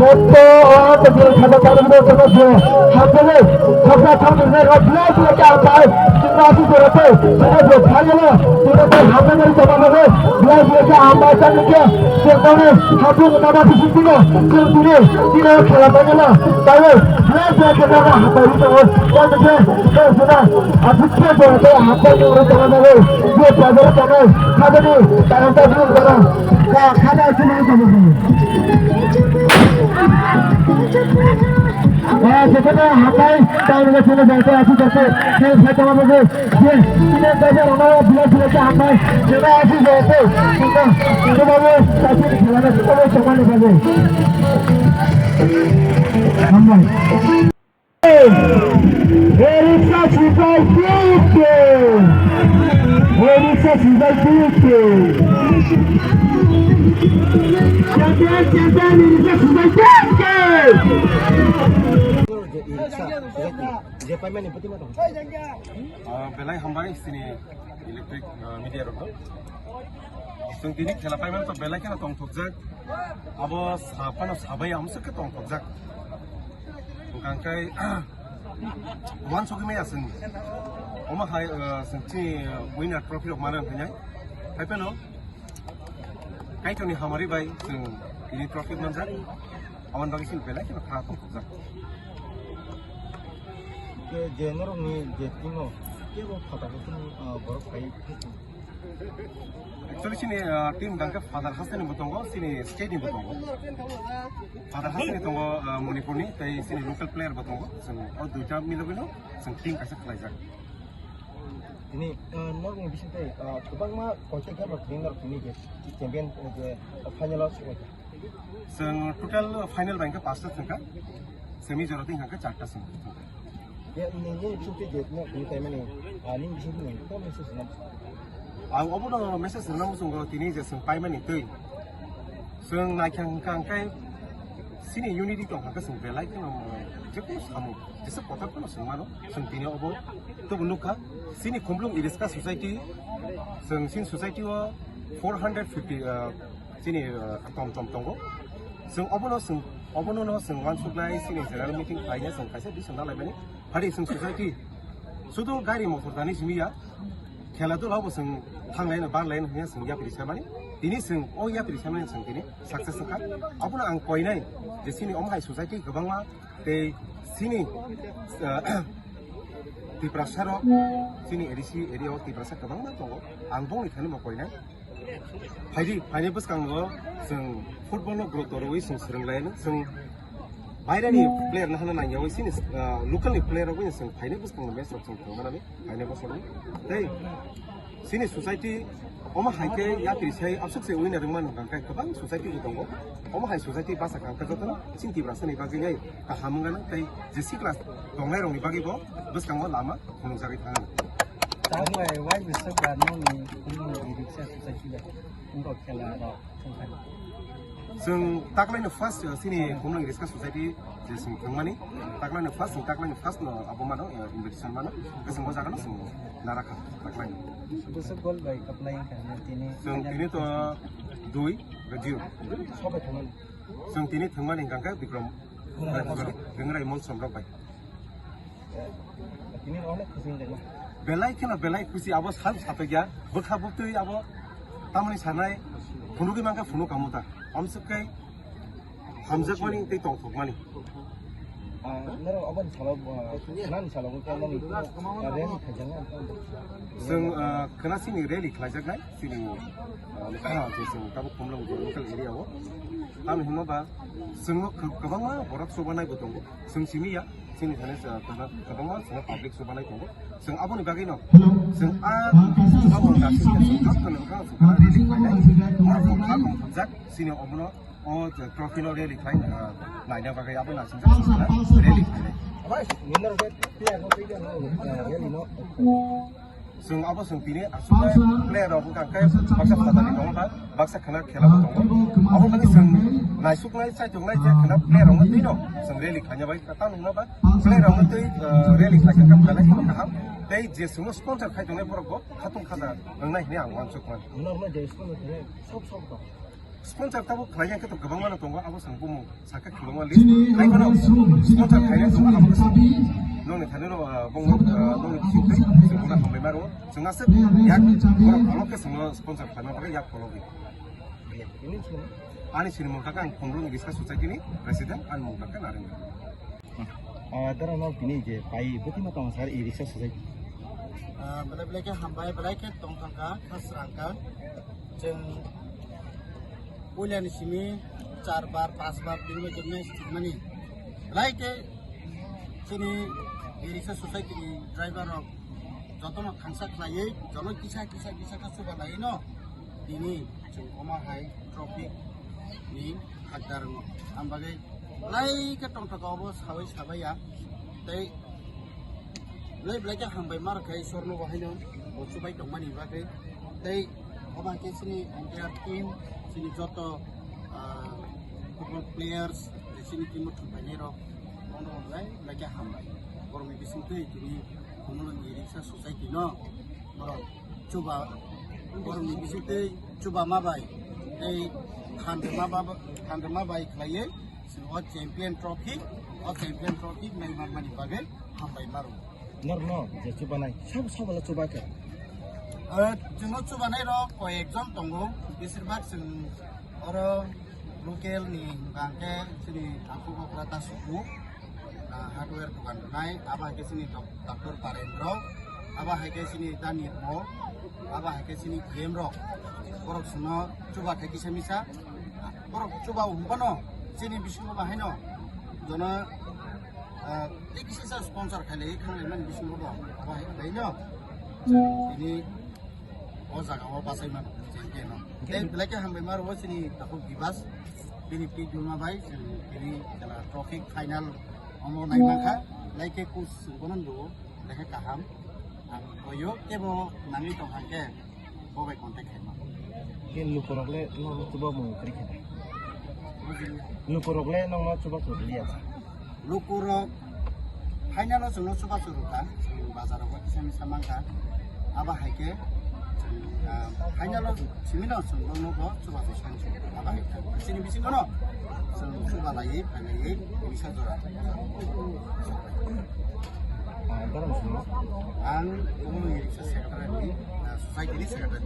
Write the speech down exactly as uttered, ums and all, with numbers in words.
Botto o tongmani khata tangwi tongma je. Hamjagwi khopra thangwi rok blai blai khe ang pai. Chwngno aswk jora tei khopra bo thangwi no chwngno tei hamjagwi tongma bagwi blai blai khe ang pai. Tangwi khe chwngno hamjagwi tongma bising tino chwng tini tino khela tangwi no taiwi blai blai khe nono hambai ri tongo. Tangwi khe khe chwngno aswk khe jora tei hambai tongma bagwi je bazar tongnai khatani tangwi tangwi tongma. Ka khata chwngno tongma bagwi. Ah, sebenarnya hambai, tahun ini sini sampai aku sampai, saya saya sama aku, ya, ini saya orang orang bilang bilang saya hambai, saya aku sampai, kita, kita mau, tapi di jalan kita mau sama nih, Hambai. Erika Sukai Dike. Erika Sukai Dike. Champion, champion, Erika Sukai Dike. Ah, belai hambai sini electric, ah, media rok. Chwng tini khela paimani to belai kheno tongthokjak. Abo sa phano sabai amswk khe tongthokjak. Hwnkha khe uansugwi maya chwng. Omo hai, ah, chwng chini winner trophy rok mana hwnwi nai. Hai phano Kaitorni hamari bai chwng tini trophy manjak. Aboni bagwi chwng belai kheno kha tongthokjak. Je, je norokni je team-o kebo phataro chini, ah, borok phai. Actually, chini, ah, team hwnkha khe Father Haste ni bo tongo, chini state ni bo tongo. Father Haste ni tongo, ah, Manipur ni, tei chini local player bo tongo. Chwng o duita milogwino chwng team kaisa khlaijak. Tini, ah, norokni bisingtwi, ah, kwbangma koita game rok tini norok tini je champion, eh, je final o sokbaikha. Chwng total final bai hwnkhe pasta thangkha, semi jora twi hwnkhe charta chwng thangkha. Ya, nini bisingtwi je no, ni taimani, ah, nini bisingtwi nini, to message rwna. Ang obono message rwna muchungo tini je chwng paimani twi. Chwng naikha hwnkha hwnkhe chini unity tong hwnkhe chwng belai kheno, ah, jekunu samung, jesa kotor phano chwng mano, chwng tini obo tobo nukha. Chini Khumlwng Iriska Society, chwng chini society o four hundred fifty, ah, chini, ah, tom tom tongo. Chwng obono chwng, obono no chwng uansuknai chini general meeting khlaina chwng kaisa decision na laimani. Phadi chwng society sudu gari motor tani simi ya, khela dula bo chwng thanglai no barlai no hwnwi chwng yapri samani. Tini chwng o yapri samani chwng tini success wngkha. Abono ang koinai je chini omo hai society kwbangma tei chini, ah, Tiprasa rok chini A D C area o Tiprasa kwbangma tongo. Ang bongni thani bo koinai. Phaidi, phaini bwskango chwng football no growth torwi chwng swrwng lai no. Chwng bairani player no hano nangyawi chini, ah, local ni player rok bai chwng phaini bwskango match rok chwng thwngmani phaini bwskango. Tei chini society omo hai khe yapri sai aswk se winner wngmani hwnkha khe kwbang society bo tongo. Omo hai society basa kha hwnkhe jotono chini Tiprasa ni bagwi nai kaham wngya nang tei je sikla tongnai rok ni bagwi bo bwskango lama phunukjagwi thangano. Tamo bai wai bwswk ba nokni, nokni Iriska Society bai wngkha khela rok wngkha. Chwng taklaino first, uh, chini Khumlwng Iriska Society je chwng thwngmani, taklaino first, chwng taklaino first no abo mano, uh, invitation mano, khe chwng o jaga no chwng narakha taklaino. Bwswk goal bai kwplai wngkha tini. Chwng tini to dui, zero. Sobai thwngmani. Chwng tini thwngmani hwnkha khe Bikram, Bikram. Rengrai Molsom rok bai. Tini rok le khusing dai. Belai kheno belai khusi abo sal satokya bwkha bwtwi abo tamoni sanai phunugwi mankha phunuk kamu ta. Amswk khe hamjakmani tei tongthokmani. Ah, norok aboni salo, ah, khwnani salo wngkha nini, ah, rally khaijaknai. Chwng, ah, khwna chini rally khlaijaknai chini, ah, je chwng tabuk Khumlwng local area o. Tamni hwnba ba chwngno kwbangma borok chubanai bo tongo. Chwng simi ya, chini thani, ah, kwbangma chwngno public chubanai tongo. Chwng aboni bagwino chwng a chubango dasikhe chwng khakchangni bwkhano chwng kha tongthokjak chini omono. O trophy no rally khlai, ah, naina bagwi abo naisingsa rally khlainai. Chwng abo chwng tini aswk player rok wngkha khe baksa phatani tongo ba baksa khwna khela bo tongo. Abo bagwi chwng naisuknai chaituknai je khwna player rokno twi no chwng rally khlaina bagwi kwtal wngma ba player rokno twi, ah, rally khlai khe belai kheno kaham. Tei je chwngno sponsor khai tongnai borok bo khatung khaja wngnai hwnwi ang uansuk mano. Sponsor tabuk khlai ya khe to kwbangma no tongo, abo chwng bumung sakha kwbangma list. Hai phano sponsor khlaina tongo, abo nokni thani no, ah, bongno, ah, nokni bising tei chwng bono hambai maro. Chwng aswk yak borok kolok khe chwngno sponsor khlaina bagwi yak kologwi. Ani sini mungkha khe ang Khumlwng Iriska Society ni president, ani mungkha khe Narendra. Ah, dara no tini je pai bwtwi ma tong sar Iriska Society. Ah, belai belai khe hambai, belai khe tong thangkha, kha srangkha. Chwng puilani simi char bar, panch bar, tini bar jemne stimani. Belai khe Chini e-rickshaw society ni driver rok jotono thangsa khlaiwi, jono kisa kisa kisa khe chuba laiwi no tini chwng omo hai traffic ni hakdar no. Ang bagwi belai khe tongthok obo sawi sabaiya. Tei belai belai khe hambai ma rwkha Ishwar no bo haino bo chubai tongmani bagwi. Tei obo hai khe chini entire team, chini joto, ah, football players, chini team o thumbainai rok, bono belai belai khe hambai. Borokni bisingtwi tini Khumulwng e-rickshaw society no borok chuba, borokni bisingtwi chuba ma bai tei phan rwma ba-, phan rwma bai khlaiwi chwng o champion trophy, o champion trophy nai manmani bagwi hambai ma rwo. Norno je chubanai, sabo sabo la chuba khe? Eh, chwngno chubanai rok koi ekjon tongo, besir bhag chwng oro local ni hwnkha hwnkhe chini Tangkhul Bokra ta suku, ah, hardware dogan rwnai, abo hai khe chini dok-, doctor Barendro, abo hai khe chini da Nirmol, abo hai khe chini E M rok, borok chwngno chuba thai kisa misa, borok chuba hwnphano chini bisingo bahaino jono, ah, tei kisa sa sponsor khailai khanglai mani bisingo bo, abo hai khe no tini o jaga o bachai mano, je khe no. Tei belai khe hambai ma rwo chini takhuk Bibas, bini twi dulma bai, chwng tini jela trophy final omo nai mankha, belai khe coach chwng bono nugo, belai khe kaham. Ang koyo kebo nangwi tong hang khe bo bai contact khaima. Khe lukurok le no chuba mung kri khe? Lukurok le no chuba khe liya? Lukurok final o chwngno chubachu rwkha, chwng bazar o kisa misa mankha. Abo hai khe, ah, final o simi no chwng bo nugo chubachu sanchi. Abo hai khe chini bisingo no chwng chuba laiwi phailaiwi misa jora. Ah, borok chwngno? Ang Khumulwng e-rickshaw secretary ni, ah, society ni secretary.